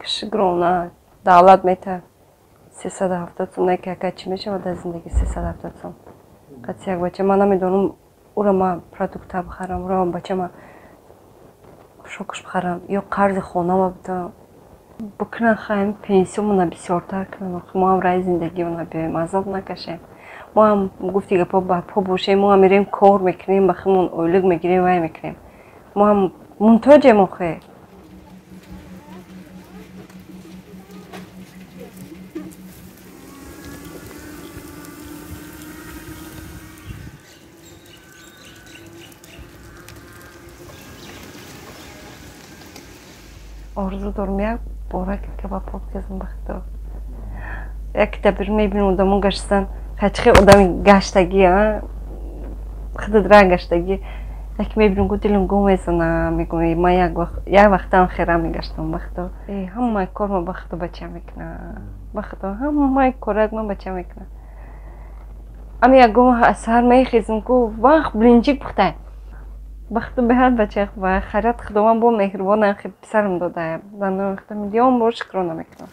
Шукрона давлат мета 370 сом, не ки ака, чӣ мешавад дар зиндагӣ 370 сом? Қати як бача ман намедонам, ура ма продукта бихарам, ура бача ма хушокш бихарам ё қарзи хонама бидам. Бикунан, хаем, пенсиямона бисёртар кунам, мо ҳам раи зиндагиона биёем, азоб накашем. Мо ҳам, гуфти гапо, ба по бошем, мо ҳам мерем, кор мекунем, ба худмон ойлук мегирем, вай мекунем. Мо ҳам мунтоҷем охе. Орзу дорам як бора ки ба по бигазам. Ба худо, як табир мебинам, одамо гаштан, хачихи одами гаштагӣ, худат ра гаштагӣ, як мебинам, гу дилам гум мезана, мегӯм, ман як вақтам хера мегаштам. Ба худо, ҳамаи кор ма, ба худо, бача мекунам. Ба худо, ҳамаи корак ман бача мекунам. Ами ягон саҳар мехезам, ку вақт блинчик пухтай. Ба худо, беҳад бачаи хуба. Хайрат, Худованд бо меҳрубонам, хе писарам додая. Дар худо миллион бор шукрона мекунам.